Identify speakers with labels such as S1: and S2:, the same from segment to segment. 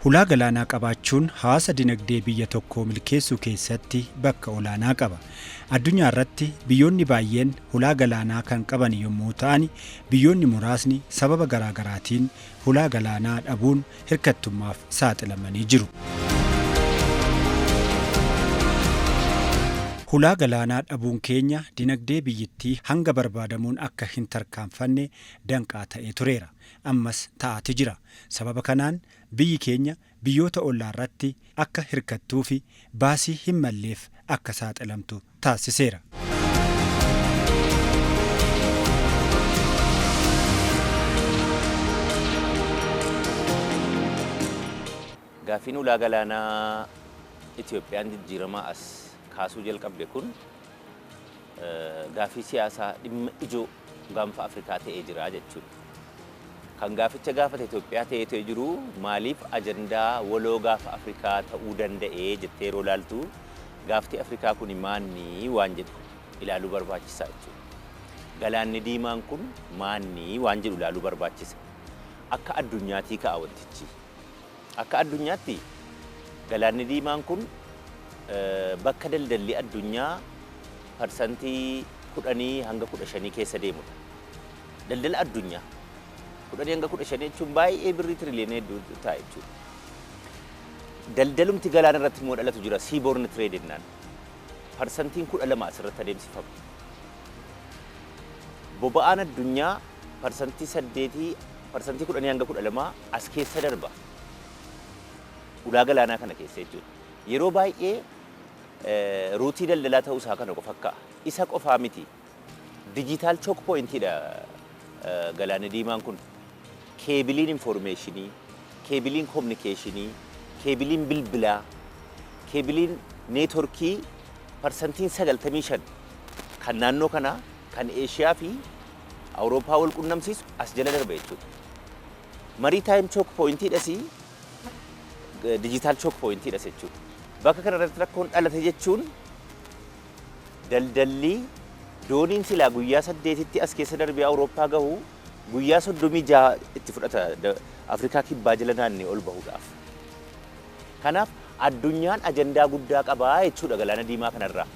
S1: Hulaa galaanaa qabaachuun hawaasa dinagdee biyya tokkoo milkeessuu keessatti bakka olaanaa qaba. Addunyaa irratti biyyoonni baay'een hulaa galaanaa kan qaban yommuu ta'an, biyyoonni muraasni sababa garaagaraatiin hulaa galaanaa dhabuun hirkattummaaf saaxilamanii jiru. Hulaa galaanaa dhabuun keenya dinagdee biyyittii hanga barbaadamuun akka hin tarkaanfanne danqaa ta'ee tureera. Ammas ta'aati jira. Sababa kanaan biyyi keenya biyyoota ollaa irratti akka hirkattuufi baasii hin malleef akka saaxilamtu taasiseera.
S2: Gaaffiin ulaa galaanaa Itoophiyaan jijjiiramaa as kaasuu jalqabde kun gaaffii siyaasaa dhimma ijoo Gaanfa Afrikaa ta'ee jira jechuudha. Kan gaaficha gaafate Itoophiyaa ta'ee ta'ee jiru maaliif ajandaa waloo gaafa Afrikaa ta'uu danda'ee jettee yeroo ilaaltu, gaafti Afrikaa kuni maanni waan jedhu ilaaluu barbaachisa jechuudha. Galaanni Diimaan kun maanni waan jedhu ilaaluu barbaachisa. Akka addunyaatii ka'a wantichi. Akka addunyaatti Galaanni Diimaan kun bakka daldalli addunyaa parsantii 10 hanga 15 keessa deemudha. Daldala addunyaa 10 hanga 15 jechuun baay'ee birrii tiriliyoona hedduu ta'a jechuudha. Daldalumti galaana irratti immoo dhalatu jira, seaborne trade jennaan. Parsantiin 12 asirratti adeemsifama. Boba'aan addunyaa parsantii saddeetii, parsantii 10 hanga 12 as keessa darba. Ulaa galaanaa kana keessa jechuudha. Yeroo baay'ee ruutii daldalaa ta'uu isaa kana qofa ka'a. Isa qofaa miti. Digital choke pointiidha Galaanni Diimaan kun. Keebiliin informeeshinii, keebiliin kominikeeshinii, keebiliin bilbilaa, keebiliin neetworkii parsantiin 95 kan naannoo kanaa, kan Eeshiyaa fi Awurooppaa wal qunnamsiisu as jala darba jechuudha. Maritime choke pointiidhas, digital choke pointiidhas jechuudha. Bakka kana irratti rakkoon dhalate jechuun daldalli dooniin silaa guyyaa 8tti as keessa darbee Awurooppaa gahu guyyaa 36 itti fudhata Afrikaa Kibbaa jala naannee ol bahuudhaaf. Kanaaf addunyaan ajandaa guddaa qabaa jechuudha Galaana Diimaa kanarraa.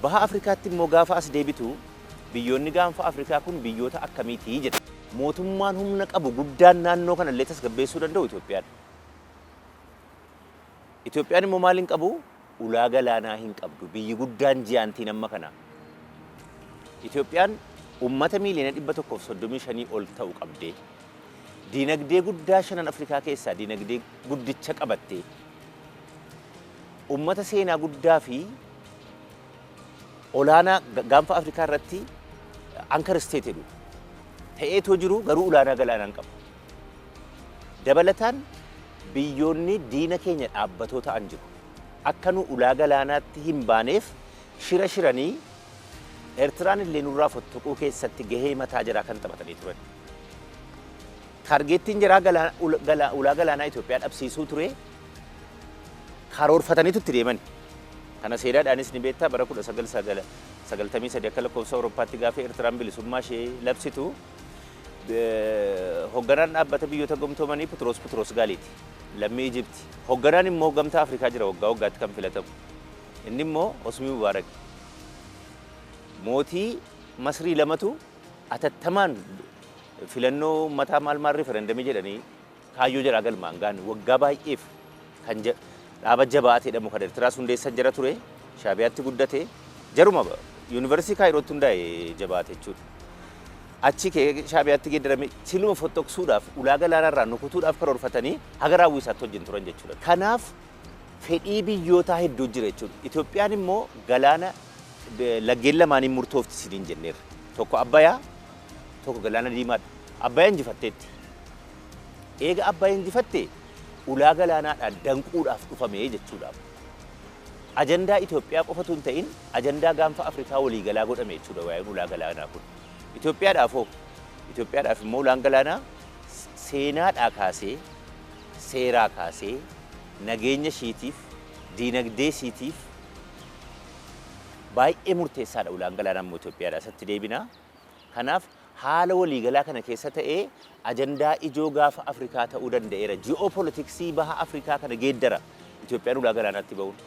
S2: Baha Afrikaatti immoo gaafa as deebitu, biyyoonni Gaanfa Afrikaa kun biyyoota akkamiiti jedha. Mootummaan humna qabu guddaan naannoo kanallee tasgabbeessuu danda'u Itoophiyaadha. Itoophiyaan immoo maal hin qabu? Ulaa galaanaa hin qabdu. Biyyi guddaan jiyaantiin amma kana. Itoophiyaan uummata miiliyoona 135 ol ta'u qabdee, diinagdee guddaa shanan Afrikaa keessaa diinagdee guddicha qabattee, uummata seenaa guddaa fi olaanaa Gaanfa Afrikaa irratti anchor state jedhu ta'eetoo jiru, garuu ulaanaa galaanaa hin qabu. Dabalataan biyyoonni diina keenya dhaabbatoo ta'an jiru. Akka nu ulaa galaanaatti hin baaneef shira shiranii, Eertiraan illee nurraa fottoquu keessatti gahee mataa jaraa kan taphatanii turan. Taargeettiin jaraa ulaa galaanaa Itoophiyaa dhabsiisuu ture, karoorfataniitu itti deeman. Kana seenaadhaanis ni beektaa, bara 1993 akka lakkoofsa Awurooppaatti gaafa Eertiraan bilisummaa ishee labsitu, hogganaan Dhaabbata Biyyoota Gamtoomanii Puturoos Puturoos Gaaliiti. Lammii Ijipti. Hogganaan immoo Gamtaa Afrikaa jira, waggaa waggaatti kan filatamu. Inni immoo Hosmii Mubaarak. Mootii Masrii lamatu atattamaan filannoo uummataa maal maal riifarandamii jedhanii kaayyoo jaraa galmaan ga'an. Waggaa baay'eef kan dhaaba Jabaat jedhamu kan Eertiraas hundeessan jara ture, Shaabiyaatti guddate, jaruma Yuunivarsiitii Kaayirootti hundaa'e Jabaat jechuudha. Achi kee Shaabiyaatti geeddarame, siluma fottoqsuudhaaf, ulaa galaanarraa nukutuudhaaf karoorfatanii haga raawwii isaatti wajjin turan jechuudha. Kanaaf fedhii biyyootaa hedduu jira jechuudha. Itoophiyaan immoo galaana laggeen lamaaniin murtoofti isiniin jenneerra. Tokko Abbayaa, tokko Galaana Diimaadha. Abbayaa injifatteetti. Eega Abbayaa injifatte, ulaa galaanaadhaan danquudhaaf dhufame jechuudha. Ajandaa Itoophiyaa qofatu hin ta'in, ajandaa Gaanfa Afrikaa waliigalaa godhame jechuudha waa'een ulaa galaanaa kun. Itoophiyaadhaaf hoo? Itoophiyaadhaaf immoo ulaan galaanaa seenaadhaa kaasee, seeraa kaasee, nageenya ishiitiif, diinagdee ishiitiif baay'ee murteessaadha ulaan galaanaa immoo Itoophiyaadha. Isatti deebina. Kanaaf Haala waliigalaa kana keessa ta'ee ajandaa ijoo gaafa Afrikaa ta'uu danda'eera. Ji'oopolitiksii baha Afrikaa kana geeddara Itoophiyaan ulaa galaanaatti ba'uun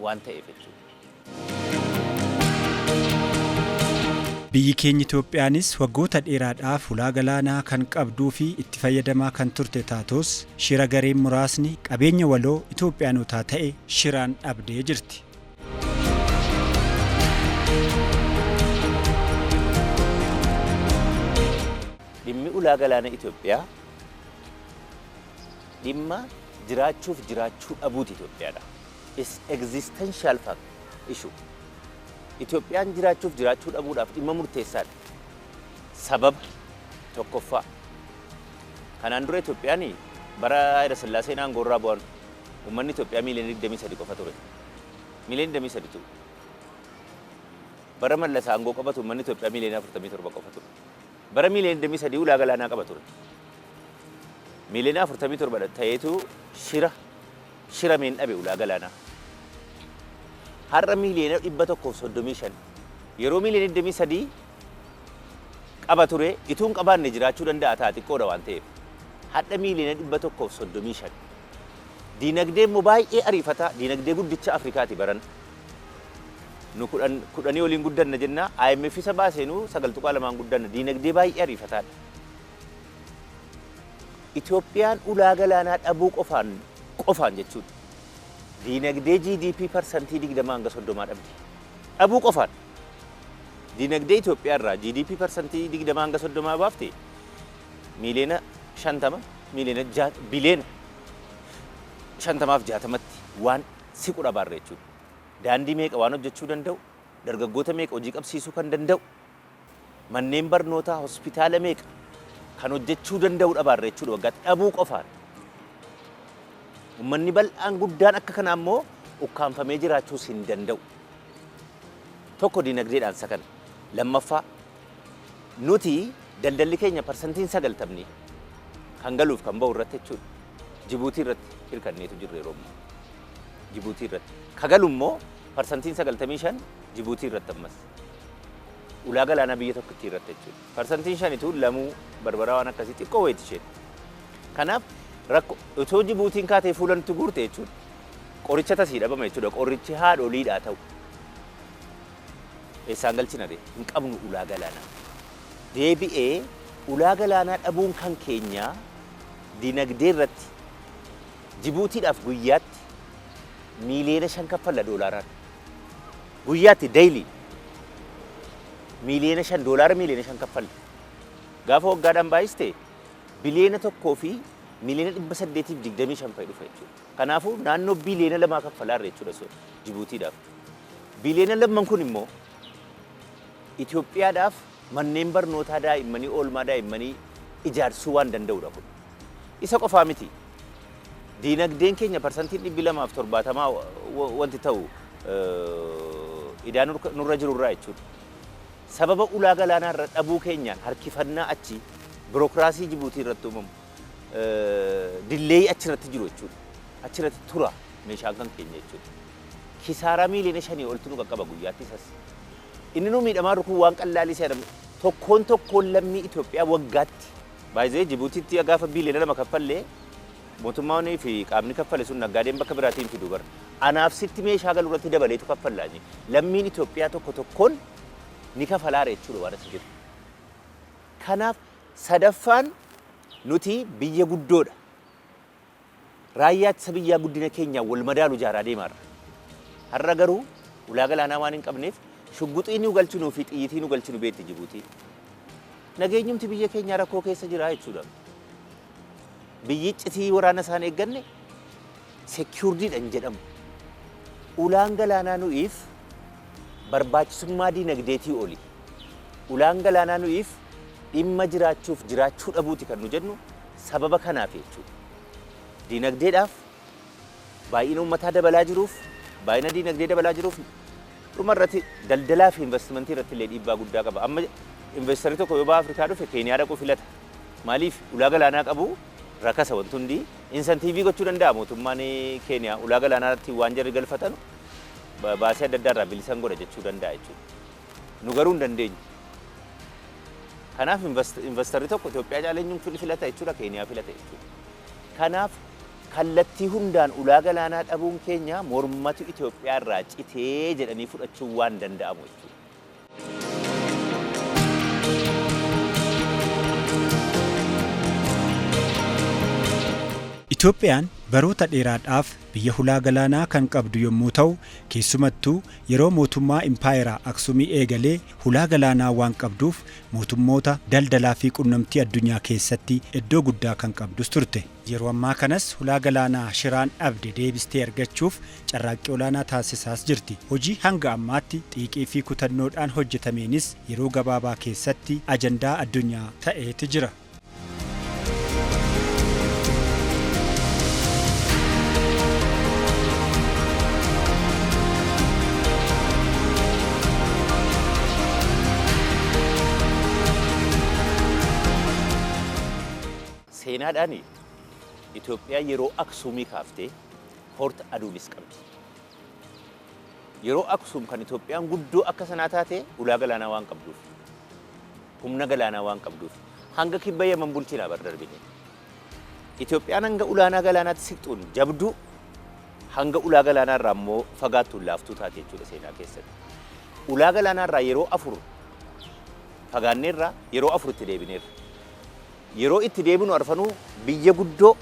S2: waan ta'eef jechuudha.
S1: Biyyi keenya Itoophiyaanis waggoota dheeraadhaaf ulaa galaanaa kan qabduu fi itti fayyadamaa kan turte taatus, shira gareen muraasni qabeenya waloo Itoophiyaanotaa ta'e shiraan dhabdee jirti.
S2: Dhimmi ulaa galaana Itoophiyaa dhimma jiraachuuf jiraachuu dhabuuti Itoophiyaadha. Is existential fact issue. Itoophiyaan jiraachuuf jiraachuu dhabuudhaaf dhimma murteessaadha. Sababa tokkoffaa, kanaan dura Itoophiyaan bara Hayila Sillaaseen aangoo irraa bu'an uummanni Itoophiyaa miiliyoona 23 qofa ture. Miiliyoona 23 ture. Bara Mallas aangoo qabatu uummanni Itoophiyaa miiliyoona 47 qofa ture. Bara miiliyoona 23 ulaa galaanaa qaba ture. Miiliyoona 47 ta'eetu shira shirameen dhabe ulaa galaanaa. Har'a miiliyoona 135, yeroo miiliyoona 23 qaba ture ituu hin qabaanne jiraachuu danda'a ta'a, xiqqoodha waan ta'eef. Hadha miiliyoona 135. Diinagdee immoo baay'ee ariifataa, diinagdee guddicha Afrikaati baran. Nu kudhan kudhanii oliin guddanna jenna, IMF isa baaseenuu 9.2n guddanna, diinagdee baay'ee ariifataadha. Itoophiyaan ulaa galaanaa dhabuu qofaan qofaan jechuudha. Diinagdee GDP 20% hanga 30 dhabdi. Dhabuu qofaan. Diinagdee Itoophiyaa irraa GDP 20% hanga 30 baafte miiliyoona 50, miiliyoona biliyoona 50f 60tti waan siqu dhabaarra jechuudha. Daandii meeqa waan hojjechuu danda'u, dargaggoota meeqa hojii qabsiisuu kan danda'u, manneen barnootaa, hospitaala meeqa kan hojjechuu danda'u dhabaarra jechuudha waggaatti dhabuu qofaan. Uummanni bal'aan guddaan akka kanaa immoo ukkaanfamee jiraachuus hin danda'u. Tokko diinagdeedhaan isa kana. Lammaffaa, nuti daldalli keenya 90% kan galuuf kan bahu irratti jechuudha. Jibuutii irratti hirkanneetu jirra yeroo ammaa. Jibuutii irratti. Ka galu immoo 95% Jibuutii irratti ammas. Ulaa galaanaa biyya tokkittii irratti jechuudha. 5% lamuu Barbaraa waan akkasii xiqqoo wayiiti isheen. Kanaaf rakko otoo Jibuutiin kaatee fuula nutti guurte jechuudha. Qoricha tasii dhabama jechuudha. Qorichi haadholiidhaa ta'u. Eessaan galchina ree? Hin qabnu ulaa galaanaa. Deebi'ee ulaa galaanaa dhabuun kan keenyaa dinagdee irratti Jibuutiidhaaf guyyaatti miiliyoona 5 kaffalla doolaaraan. Guyyaatti, daily, miiliyoona 5, doolaara miiliyoona 5 kaffalla. Gaafa waggaadhaan baay'iste 1,825,000,000 fa'i dhufa jechuudha. Kanaafuu naannoo biliyoona 2 kaffalaarra jechuudha so Jibuutiidhaaf. Biliyoona 2n kun immoo Itoophiyaadhaaf manneen barnootaa daa'immanii, oolmaa daa'immanii ijaarsuu waan danda'udha kun. Isa qofaa miti. Diinagdeen keenya 270% wanti ta'u idaa nurra jirurraa jechuudha. Sababa ulaa galaanaa irra dhabuu keenyaan harkifannaa achi birookiraasii Jibuutii irratti uumamu, dilleeyii achirratti jiru jechuudha. Achirratti tura meeshaan kan keenya jechuudha. Kisaaraa miiliyoona 5 oltu nu qaqqaba guyyaatti isas. Inni nu miidhamaa jiru kun waan qallaalii seeramu. Tokkoon tokkoon lammii Itoophiyaa waggaatti baay'ee Jibuutiitti gaafa biliyoona 2 kaffallee, mootummaan fi qaamni kaffale sun naggaadeen bakka biraatiin fidu bara. Anaaf sitti meeshaa galu irratti dabaleetu kaffallaa. Lammiin Itoophiyaa tokko tokkoon ni kafalaara jechuudha waan as jiru. Kanaaf sadaffaan, nuti biyya guddoodha. Raayyaa ittisa biyyaa guddina keenyaan wal madaalu ijaaraa deemaarra. Har'a garuu ulaa galaanaa waan hin qabneef shugguxii nu galchinuu fi xiyyitii nu galchinu beekti Jibuutii. Nageenyumti biyya keenyaa rakkoo keessa jira jechuudha. Biyyi iccitii waraana isaan eegganne secured dha hin jedhamu. Ulaan galaanaa nuyiif barbaachisummaa diinagdeetii oli. Ulaan galaanaa nuyiif dhimma jiraachuuf jiraachuu dhabuuti kan nu jennu sababa kanaaf jechuudha. Diinagdeedhaaf, baay'ina uummataa dabalaa jiruuf, baay'ina diinagdee dabalaa jiruuf, dhuma irratti daldalaa fi investimentii irratti illee dhiibbaa guddaa qaba. Amma investarri tokko yoo baha Afrikaa dhufe Keeniyaa dhaquu filata. Maaliif? Ulaa galaanaa qabu, rakasa wanti hundi incentive gochuu danda'a mootummaan Keeniyaa, ulaa galaanaatti waan jarri galfatanu baasii adda addaa irraa bilisan godha jechuu danda'a jechuudha. Nu garuu hin dandeenyu. Kanaaf investorri tokko Itoophiyaa caalaa eenyuun filata jechuudha? Keeniyaa filata jechuudha. Kanaaf kallattii hundaan ulaa galaanaa dhabuun keenya mormatu Itoophiyaa irraa citee jedhanii fudhachuun waan danda'amu jechuudha.
S1: Itoophiyaan baroota dheeraadhaaf biyya hulaa galaanaa kan qabdu yommuu ta'u, keessumattuu yeroo mootummaa Impaayeraa Aksumii eegalee hulaa galaanaa waan qabduuf mootummoota daldalaa fi qunnamtii addunyaa keessatti iddoo guddaa kan qabdus turte. Yeroo ammaa kanas hulaa galaanaa shiraan dhabde deebistee argachuuf carraaqqii olaanaa taasisaas jirti. Hojii hanga ammaatti xiiqii fi kutannoodhaan hojjetameenis yeroo gabaabaa keessatti ajandaa addunyaa ta'eeti jira.
S2: Seenaadhaan Itoophiyaa yeroo Aksumii kaaftee Port Aduulis qabdi. Yeroo Aksum kan Itoophiyaan guddoo akka sanaa taate ulaa galaanaa waan qabduuf, humna galaanaa waan qabduuf, hanga kibba Yaman bulchinaa bar darbine. Itoophiyaan hanga ulaanaa galaanaatti siqxuun jabduu, hanga ulaa galaanaa irraa immoo fagaattuun laaftuu taate jechuudha seenaa keessatti. Ulaa galaanaa irraa yeroo 4 fagaanneerra, yeroo 4 itti deebineerra. Yeroo itti deebinu arfanuu biyya guddoo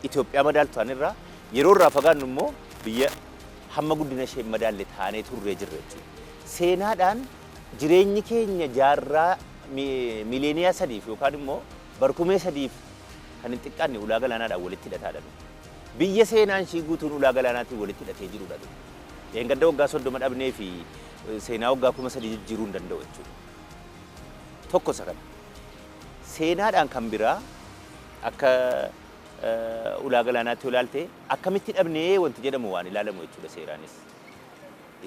S2: Itoophiyaa madaaltu taanerra, yeroo irraa fagaannu immoo biyya hamma guddina ishee hin madaalle taanee turree jirra jechuudha. Seenaadhaan jireenyi keenya jaarraa miileeniyaa sadiif yookaan immoo barkumee sadiif kan hin xiqqaanne ulaa galaanaadhaan walitti hidhataadha. Biyya seenaan ishii guutuun ulaa galaanaatiin walitti hidhatee jirudha. Dheengadda waggaa 30 dhabnee fi seenaa waggaa 3000 jijjiiruu hin danda'u jechuudha. Tokko isa kana. Seenaadhaan kan biraa akka ulaa galaanaatti yoo ilaalte akkamitti dhabnee wanti jedhamu waan ilaalamu jechuudha seeraanis.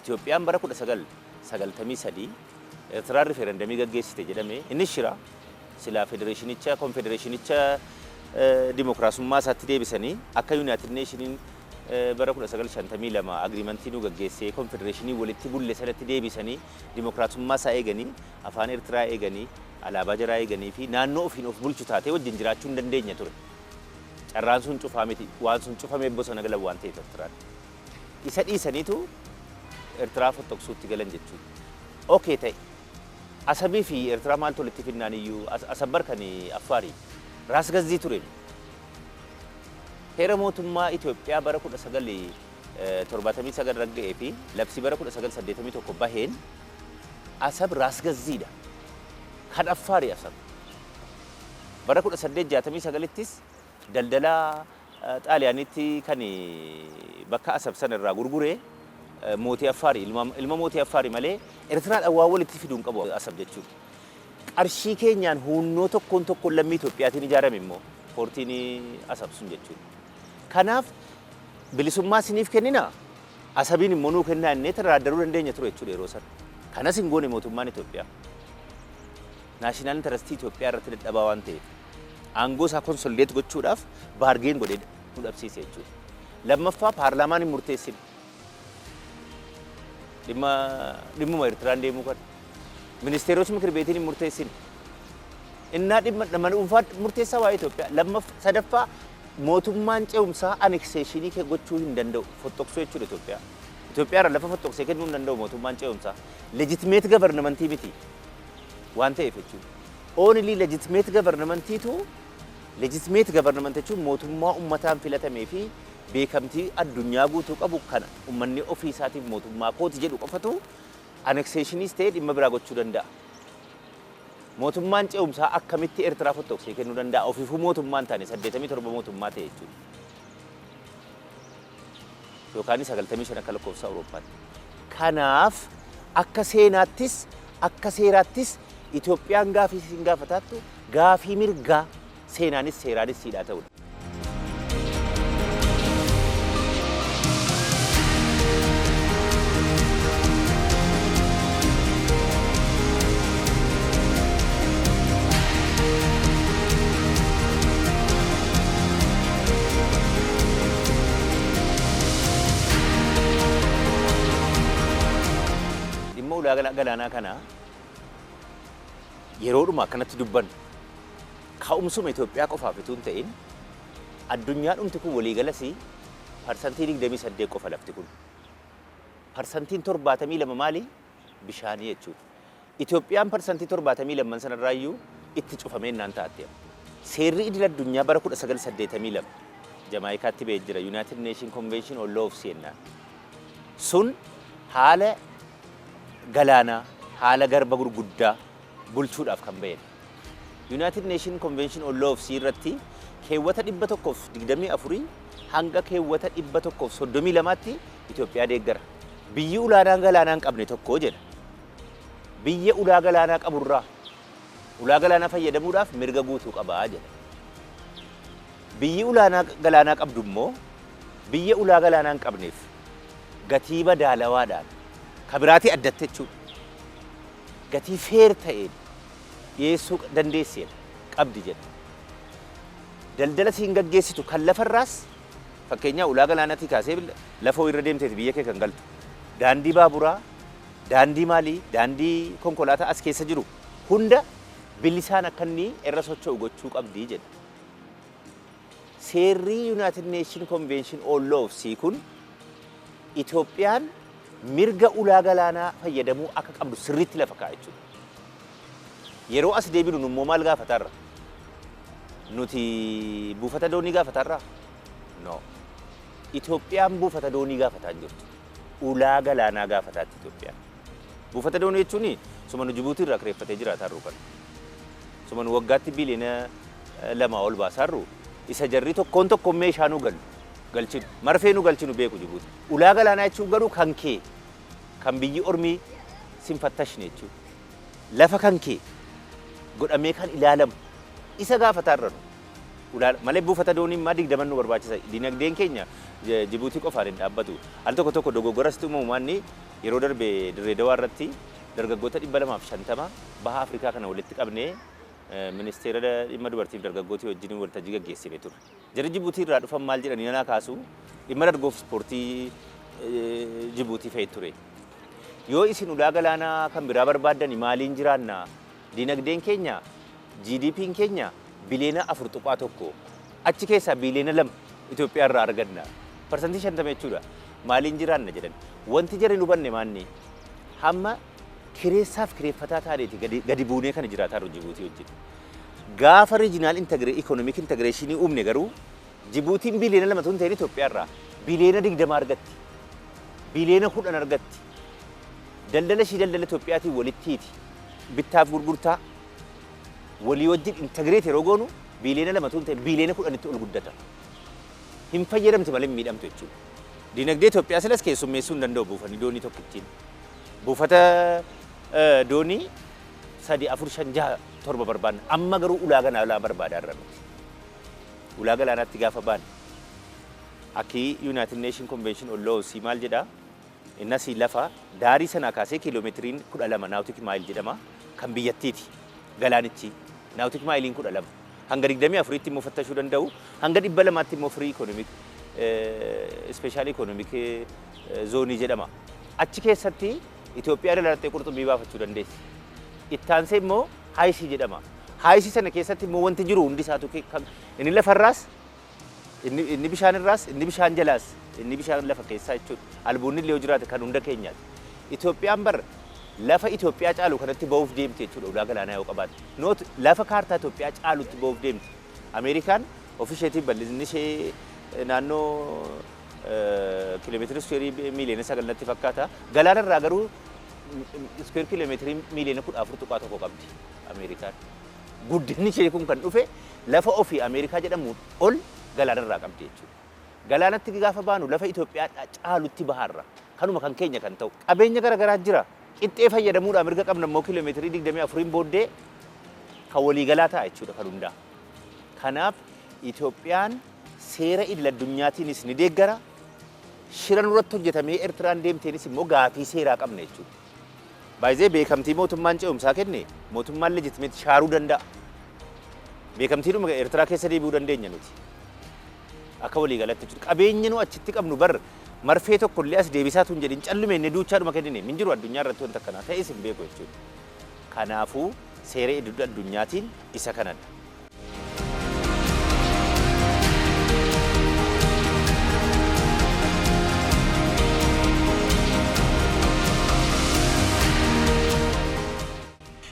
S2: Itoophiyaan bara 1993 Eertiraan riferendamii gaggeessite jedhame, innis shira. Silaa federeeshinicha konfedereeshinicha dimokiraasummaa isaatti deebisanii akka Yuunaayitid Neeshiniin bara 1952 agiriimantii nu gaggeessee konfedereeshinii walitti bulle sanatti deebisanii dimokiraasummaa isaa eeganii, afaan Eertiraa eeganii, alaabaa jaraa eeganii fi naannoo ofiin of bulchu taatee wajjin jiraachuu hin dandeenya ture. Carraan sun cufaa miti. Waan sun cufamee bosona galan waan ta'eef Eertiraan. Isa dhiisaniitu Eertiraa fottoqsuutti galan jechuudha. Okay ta'e. Asabii fi Eertiraa maaltu walitti finnaan iyyuu Asab bar kan Affaarii. Raas Gazzii ture. Heera mootummaa Itoophiyaa bara 1979 ragga'ee fi labsii bara 1981 baheen Asab Raas Gazziidha. Kan Affaari Asab. Bara 1869ttis daldala Xaaliyaanitti kan bakka Asab sana irraa gurgure mootii Affaari, ilma mootii Affaari malee Ertiraadhaan waan walitti fiduu hin qabu Asab jechuudha. Qarshii keenyaan huunnoo tokkoon tokkoon lammii Itoophiyaatiin ijaarame immoo poortiin Asab sun jechuudha. Kanaaf bilisummaa isiniif kennina, Asabiin immoo nuu kennaa jennee taraaddaruu dandeenya ture jechuudha yeroo sana. Kanas hin goone mootummaan Itoophiyaa. National interestii Itoophiyaa irratti dadhabaa waan ta'eef aangoo isaa consolidate gochuudhaaf bargain godhee nu dhabsiise jechuudha. Lammaffaa, paarlaamaan hin murteessine. Dhimma dhimmuma Eertiraan deemuu kana. Ministeerota mikir beetiin hin murteessine. Innaa dhimma nama dhuunfaa murteessaa waa'ee Itoophiyaa. Lammaffaa, sadaffaa, mootummaan ce'umsaa annexationii gochuu hin danda'u. Fottoqsuu jechuudha Itoophiyaa. Itoophiyaa irra lafa fottoqsee kennuu hin danda'u mootummaan ce'umsaa. Legitimate governmentii miti waan ta'eef jechuudha. Only legitimate governmentiitu, legitimate government jechuun mootummaa uummataan filatamee fi beekamtii addunyaa guutuu qabu kana uummanni ofii isaatiif mootummaa kooti jedhu qofatu annexationiis ta'e dhimma biraa gochuu danda'a. Mootummaan ce'umsaa akkamitti Eertiraa fottoqsee kennuu danda'a? Ofiifuu mootummaan taane 87 mootummaa ta'e jechuudha. Yookaan 95 akka lakkoofsa Awurooppaatti. Kanaaf akka seenaattis akka seeraattis Itoophiyaan gaafii isin gaafataattu gaafii mirgaa seenaanis seeraanis siidhaa ta'udha. Dhimma ulaa galaanaa kana Yeroodhuma akkanatti dubbannu ka'umsuma Itoophiyaa qofaaf utuu hin ta'in, addunyaa dhumti kun waliigalas 28% qofa lafti kun. 72% maali? Bishaanii jechuudha. Itoophiyaan 72% sanarraayyuu itti cufamee naan taate. Seerri idil addunyaa bara 1982 Jamaayikaatti ba'ee jira, United Nation Convention on Law of Sea jennaan. Sun haala galaanaa, haala garba gurguddaa bulchuudhaaf kan ba'edha. United Nation Convention on Law of Sea irratti keewwata 124 hanga keewwata 132tti Itoophiyaa deeggara. Biyyi ulaanaa galaanaa hin qabne tokko jedha. Biyya ulaa galaanaa qaburraa ulaa galaanaa fayyadamuudhaaf mirga guutuu qabaa jedha. Biyyi ulaanaa galaanaa qabdu immoo biyya ulaa galaanaa hin qabneef gatii madaalawaadhaan ka biraatii addatti jechuudha. Gatii fair ta'een dhiyeessuu dandeesseedha qabdi jedha. Daldala siin gaggeessitu kan lafarraas, fakkeenyaa ulaa galaanaatii kaasee lafa irra deemteeti biyya kee kan galtu. Daandii baaburaa, daandii maalii, daandii konkolaataa as keessa jiru hunda bilisaan akka inni irra socho'u gochuu qabdi jedha. Seerri United Nation Convention on Law of Sea kun Itoophiyaan mirga ulaa galaanaa fayyadamuu akka qabdu sirriitti lafa kaa'a jechuudha. Yeroo as deebinu immoo maal gaafatarra? Nuti buufata doonii gaafatarraa? No. Itoophiyaan buufata doonii gaafataa hin jirtu. Ulaa galaanaa gaafataatti Itoophiyaan. Buufata doonii jechuun suma nu Jibuutii irraa kireeffatee jiraataa jiru kana. Suma nu waggaatti biiliyoona 2 ol baasaarru, isa jarri tokkoon tokkoon meeshaa nu galu galchinu, marfee nu galchinu beeku Jibuuti. Ulaa galaanaa jechuun garuu kan kee, kan biyyi ormii sin fattashne jechuudha. Lafa kan kee godhamee kan ilaalamu isa gaafataarra nu. Ulaa malee buufata doonii immaa 20 nu barbaachisa. Dinagdeen keenya Jibuutii qofaan hin dhaabbatu. Al tokko tokko dogoggoras uumamu maanni, yeroo darbe Dirree Dawaa irratti dargaggoota 250 baha Afrikaa kana walitti qabnee ministeera dhimma dubartiif dargaggootii wajjin waltajjii gaggeessine ture. Jarri Jibuutii irraa dhufan maal jedhanii nanaa kaasu, dhimma dargoof ispoortii Jibuutii fa'i ture. Yoo isin ulaa galaanaa kan biraa barbaaddani, maaliin jiraanna? Dinagdeen keenya, GDP'n keenya biliyoona 4.1, achi keessaa biliyoona 2 Itoophiyaa irraa arganna. 50% jechuudha. Maaliin jiraanna jedhan. Wanti jarri hin hubanne maanni, hamma kireessaaf kireeffataa taaneeti gadi buunee kana jiraataa jiru Jibuutii wajjin. Gaafa regional economic integrationii uumne garuu Jibuutiin biliyoona 2 tun ta'in Itoophiyaa irraa biliyoona 20 argatti. Biliyoona 10 argatti. Daldala ishii daldala Itoophiyaatiin walittiiti. Bittaaf gurgurtaa walii wajjin integrate yeroo goonu biliyoona 2 tun ta'in biliyoona 10tti ol guddata. Hin fayyadamti malee hin miidhamtu jechuudha. Dinagdee Itoophiyaa silas keessummeessuu hin danda'u buufanni doonii tokkittiin. Buufata doonii sadi, afur, shan, jaha, torba barbaanna. Amma garuu ulaa galaanaa barbaadaa irra nuti. Ulaa galaanaatti gaafa baane, akki United Nation Convention on Law Sea maal jedhaa? Innas lafa daarii sanaa kaasee kiiloomeetiriin 12, nautic mile jedhama, kan biyyattiiti. Galaanichi nautic mileiin 12. Hanga 24tti immoo fattashuu danda'u. Hanga 200tti immoo free economic, special economic zoneii jedhama. Achi keessatti Itoophiyaa dalattee qurxummii baafachuu dandeessi. Ittaansee immoo high sea jedhama. High sea sana keessatti immoo wanti jiru hundi isaatu inni lafarraas, inni bishaan irraas, inni bishaan jalaas, inni bishaan lafa keessaa jechuudha. Albuunni illee yoo jiraate kan hunda keenyaati. Itoophiyaan bar lafa Itoophiyaa caalu kanatti ba'uuf deemti jechuudha ulaa galaanaa yoo qabaatte. Not lafa kaartaa Itoophiyaa caalutti ba'uuf deemti. Ameerikaan ofii isheetiin bal'inni ishee naannoo kiiloomeetira iskuweerii miiliyoona 9 natti fakkaata. Galaana irraa garuu square kiiloomeetirii miiliyoona 14.1 qabdi Ameerikaan. Guddinni ishee kun kan dhufe lafa ofii Ameerikaa jedhamu ol galaana irraa qabdi jechuudha. Galaanatti gaafa baanu lafa Itoophiyaa caalutti bahaarra. Kanuma kan keenya kan ta'u. Qabeenya garaagaraa jira. Qixxee fayyadamuudhaan mirga qabna immoo kiiloomeetirii 24n booddee kan waliigalaa ta'a jechuudha kan hundaa. Kanaaf Itoophiyaan seera idil addunyaatiinis ni deeggara. Shira nurratti hojjetamee Eertiraan deemteenis immoo gaafii seeraa qabna jechuudha. Baay'ee beekamtii mootummaan ce'umsaa kenne mootummaan legitimate shaaruu danda'a. Beekamtiidhuma Eertiraa keessa deebi'uu dandeenya nuti. Akka waliigalatti jechuudha. Qabeenya nu achitti qabnu bar marfee tokko illee as deebisaatu hin jedhin, callume inni duuchaadhuma kennine hin jiru addunyaa irratti wanta akkanaa ta'es hin beeku jechuudha. Kanaafuu Seera idil addunyaatiin isa kanadha.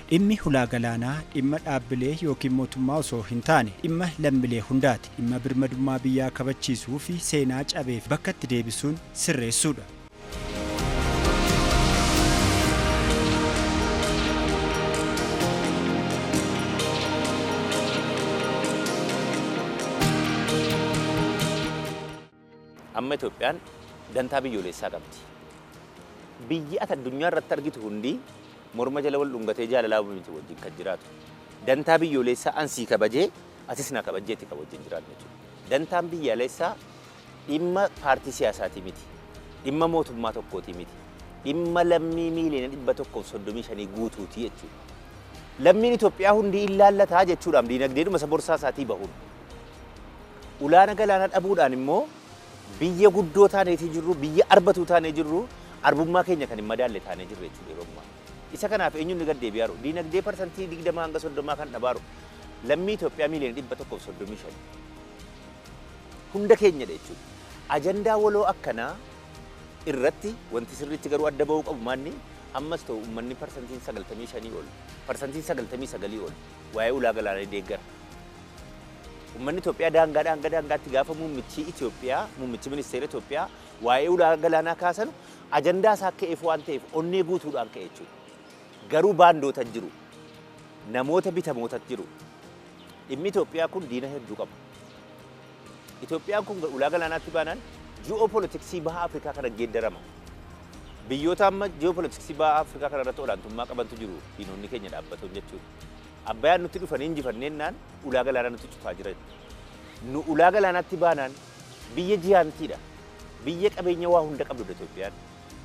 S1: Dhimmi hulaa galaanaa dhimma dhaabbilee yookiin mootummaa osoo hin taane dhimma lammiilee hundaati. Dhimma birmadummaa biyyaa kabachiisuu fi seenaa cabeef bakka itti deebisuun sirreessuudha.
S2: Amma Itoophiyaan dantaa biyyoolessaa qabdi. Biyyi ati addunyaa irratti argitu hundi morma jala wal dhungatee jaalalaa miti wajjin kan jiraatu. Dantaa biyyoolessaa ansii kabajee atis na kabajjeetti kan wajjin jiraatu jechuudha. Dantaan biyyaalessaa dhimma paartii siyaasaatii miti. Dhimma mootummaa tokkootii miti. Dhimma lammii miiliyoona 135 guutuuti jechuudha. Lammiin Itoophiyaa hundi illaallataa jechuudhaan diinagdeedhuma isa borsaa isaatii bahuun. Ulaana galaanaa dhabuudhaan immoo biyya guddoo taaneetii jirru, biyya arbatuu taanee jirru, arbummaa keenya kan hin madaalle taanee jirru jechuudha yeroo ammaa. Isa kanaaf eenyuun ni gad deebi'aaru? Diinagdee 20% hanga 30 kan dhabaaru lammii Itoophiyaa miiliyoona 135. Hunda keenyadha jechuudha. Ajandaa waloo akkanaa irratti wanti sirriitti garuu adda bahuu qabu maanni ammas ta'u uummanni 95% ol, 99% ol waa'ee ulaa galaanaa deeggara. Uummanni Itoophiyaa daangaadhaa hanga daangaatti gaafa muummichi Itoophiyaa, muummichi ministeera Itoophiyaa waa'ee ulaa galaanaa kaasan ajandaa isaa ka'eef waan ta'eef onnee guutuudhaan ka'e jechuudha. Garuu baandoota jiru. Namoota bitamoota jiru. Dhimmi Itoophiyaa kun diina hedduu qaba. Itoophiyaan kun ulaa galaanaatti baanaan ji'oopolitiksii baha Afrikaa kana geeddarama. Biyyoota amma ji'oopolitiksii baha Afrikaa kana irratti olaantummaa qabantu jiru diinonni keenya dhaabbatoon jechuudha. Abbayaan nutti dhufanii injifanneennaan ulaa galaanaa nutti cufaa jiran. Nu ulaa galaanaatti baanaan biyya giantiidha. Biyya qabeenya waa hunda qabdudha Itoophiyaan.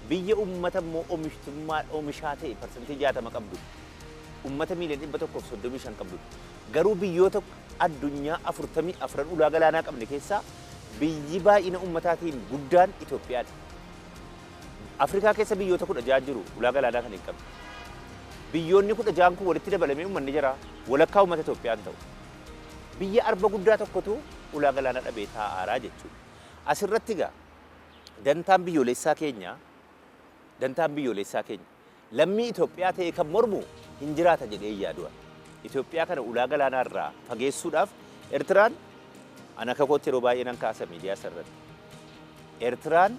S2: Biyya uummata immoo oomishtummaa oomishaa ta'e 60% qabdu. Uummata miiliyoona 135 qabdudha. Garuu biyyoota addunyaa 44 ulaa galaanaa qabne keessaa biyyi baay'ina uummataatiin guddaan Itoophiyaadha. Afrikaa keessa biyyoota 16 jiru ulaa galaanaa kan hin qabne. Biyyoonni 16n kun walitti dabalamee uummanni jira walakkaa uummata Itoophiyaan ta'u. Biyya arba guddaa tokkotu ulaa galaanaa dhabee taa'aaraa jechuudha. Asirratti egaa dantaan biyyoolessaa keenya lammii Itoophiyaa ta'e kan mormu hin jiraata jedhee yaadu. Itoophiyaa kana ulaa galaanaa irraa fageessuudhaaf Eertiraan ana akka kootti yeroo baay'ee nan kaasa miidiyaa irratti. Eertiraan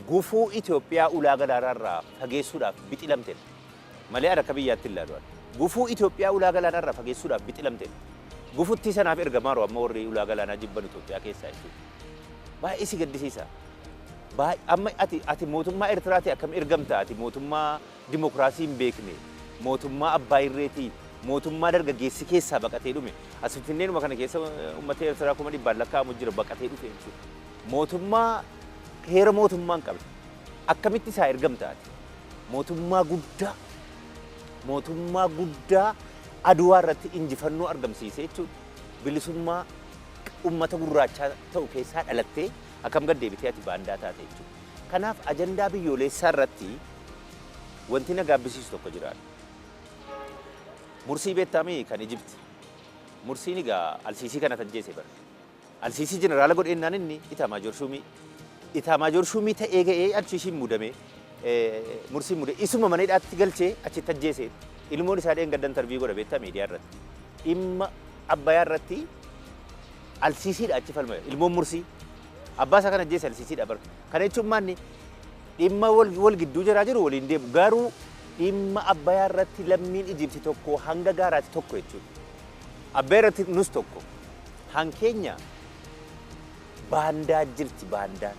S2: gufuu Itoophiyaa ulaa galaanaa irraa fageessuudhaaf bixilamtedha. Malee ana akka biyyaatti hin ilaalu. Gufuu Itoophiyaa ulaa galaanaa irraa fageessuudhaaf bixilamtedha. Gufuttii sanaaf ergamaaru amma warri ulaa galaanaa jibban Itoophiyaa keessaa jechuudha. Baay'ee si gaddisiisa. Amma ati mootummaa Eertiraati akkam ergamta? Ati mootummaa dimokiraasii hin beekne, mootummaa abbaa irreetii, mootummaa dargaggeessi keessaa baqatee dhume. As Finfinneenuma kana keessa uummata Eertiraa 100,000 lakkaa'amu jira baqatee dhufe jechuudha. Mootummaa heera mootummaa hin qabne. Akkamitti isaa ergamta ati? Mootummaa guddaa Aduwaa irratti injifannoo argamsiise jechuudha. Bilisummaa uummata gurraachaa ta'u keessaa dhalattee akkam gad deebitee ati baandaa taate jechuudha. Kanaaf ajandaa biyyoolessaa irratti wanti na gaabbisiisu tokko jira. Mursii beektamii kan Ijipti. Mursiin egaa Alsiisii kana tajjeese bara. Alsiisii jeneraala godheennaan inni Itaamaajoor Shuumii. Itaamaajoor Shuumii ta'ee ga'ee Alsiisiin muudame. Mursiin muude isuma mana hidhaatti galchee achitti ajjeese. Ilmoon isaa dheengaddan interview godha beektaa miidiyaa irratti. Dhimma Abbayaa irratti Alsiisiidha achi falma ilmoon Mursii. Abbaa isaa kan ajjeese Alsiisiidha bara. Kana jechuun maanni dhimma wal gidduu jiraa jiru waliin deemu. Garuu dhimma Abbayaa irratti lammiin Ijipti tokko hanga gaaraatti tokko jechuudha. Abbayaa irratti nus tokko. Hankeenya baandaa jirti baandaan.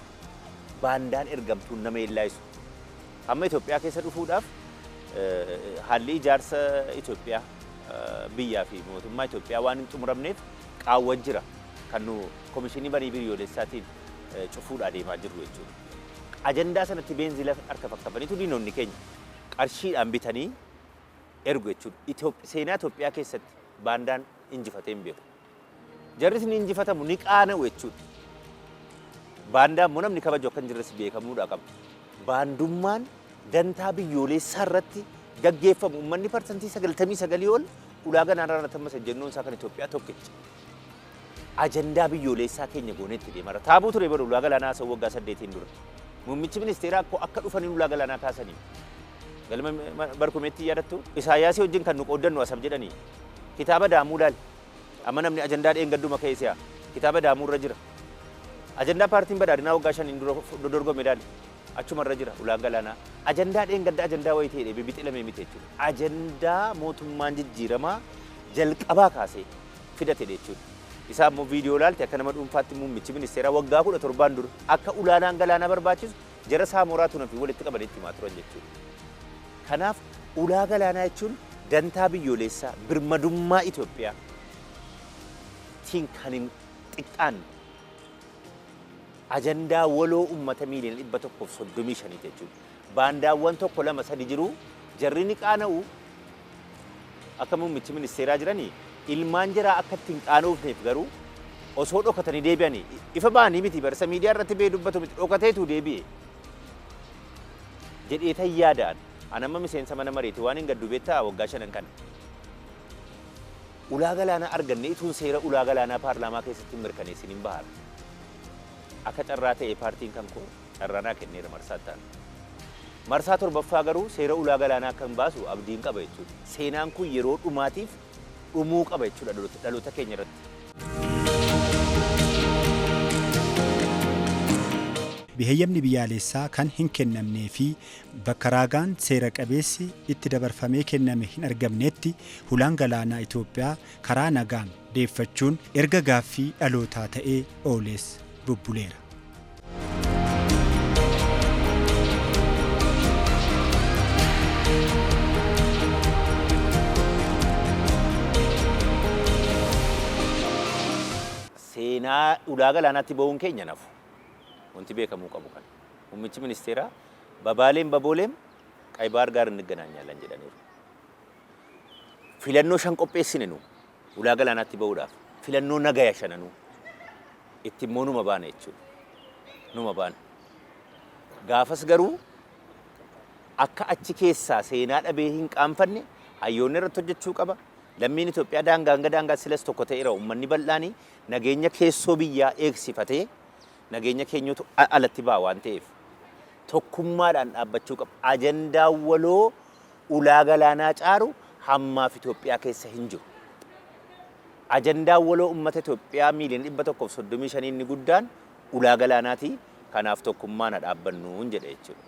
S2: Baandaan ergamtuun nama yeellaayisu. Amma Itoophiyaa keessa dhufuudhaaf haalli ijaarsa Itoophiyaa biyyaa fi mootummaa Itoophiyaa waan hin xumuramneef qaawwan jira kan nu komishinii marii biyyoolessaatiin cufuudhaa deemaa jirru jechuudha. Ajandaa sanatti beenzila harka fakkafaniitu diinonni keenya qarshiidhaan bitanii ergu jechuudha. Seenaa Itoophiyaa keessatti baandaan injifatee hin beeku. Jarris ni injifatamu, ni qaana'u jechuudha. Baandaan immoo namni kabaju akka hin jirres beekamuudha qaba. Baandummaan dantaa biyyoolessaa irratti gaggeeffamu uummanni 99% ol Ulaa galaanaa irratti ammas ejjennoon isaa kan Itoophiyaa tokkicha. Ajandaa biyyoolessaa keenya goonee itti deemara. Taabuu ture bara ulaa galaanaa haasa'u waggaa 8 dura. Muummichi ministeeraa akka dhufaniin ulaa galaanaa kaasanii. Galma barkumeetti yaadattu Isaayyaasii wajjin kan nu qooddannu Asab jedhanii. Kitaaba Daamuu laal. Amma namni ajandaa dheengadduma keessa kitaaba Daamuu irra jira. Ajandaa paartiin badhaadhinaa waggaa 5 dura dorgome laal. Achuma irra jira ulaan galaanaa. Ajandaa dheengadda ajandaa wayii ta'e bibixilamee miti jechuudha. Ajandaa mootummaan jijjiiramaa jalqabaa kaasee fidate jechuudha. Isaa immoo viidiyoo laalte akka nama dhuunfaatti muummichi ministeeraa waggaa 17 dura akka ulaanaan galaanaa barbaachisu jara saamoraa turan fi walitti qabanii itti himaa turan jechuudha. Kanaaf ulaa galaanaa jechuun dantaa biyyoolessaa birmadummaa Itoophiyaa tiin kan hin xiqqaanne ajandaa waloo uummata miiliyoona 135 jechuudha. Baandaawwan 1 2 3 jiru jarri ni qaana'u akka muummichi ministeeraa jiranii ilmaan jaraa akka ittiin qaanofneef garuu osoo dhokatanii deebi'anii ifa ba'anii miti barsa miidiyaa irratti ba'ee dubbatu miti dhokateetu deebi'e jedhee tan yaada'an. An amma miseensa mana mareeti waan hin gaddu beektaa waggaa 5 kana. Ulaa galaanaa arganne ituun seera ulaa galaanaa paarlaamaa keessatti hin mirkaneessin hin bahara. Akka carraa ta'e paartiin kan koo carraa naa kenneera marsaa ta'an. Marsaa 7ffaa garuu seera ulaa galaanaa kan baasu abdiin qaba jechuudha. Seenaan kun yeroo dhumaatiif dhumuu qaba jechuudha dhaloota keenya irratti.
S1: Heeyyamni biyyaalessaa kan hin kennamnee fi bakka raagaan seera qabeessi itti dabarfamee kenname hin argamnetti hulaan galaanaa Itoophiyaa karaa nagaan deeffachuun erga gaaffii dhalootaa ta'ee ooles bubbuleera.
S2: Seenaa ulaa galaanaatti ba'uun keenya nafu. Wanti beekamuu qabu kana. Muummichi ministeeraa babaaleen babooleem ቀይ ባህር ጋር እንገናኛለን jedhaniiru. Filannoo 5 qopheessine nu ulaa galaanaatti ba'uudhaaf filannoo nagaya shananuu itti immoo numa baana jechuudha. Numa baana. Gaafas garuu akka achi keessaa seenaa dhabee hin qaanfanne hayyoonni irratti hojjechuu qaba. Lammiin Itoophiyaa daangaa hanga daangaa silas tokko ta'eera uummanni bal'aanii nageenya keessoo biyyaa eegsifatee nageenya keenyatu alatti ba'a waan ta'eef tokkummaadhaan dhaabbachuu qaba. Ajandaa waloo ulaa galaanaa caaru hammaaf Itoophiyaa keessa hin jiru. Ajandaa waloo uummata Itoophiyaa miiliyoona 135 inni guddaan ulaa galaanaati. Kanaaf tokkummaan dhaabbannu jedha jechuudha.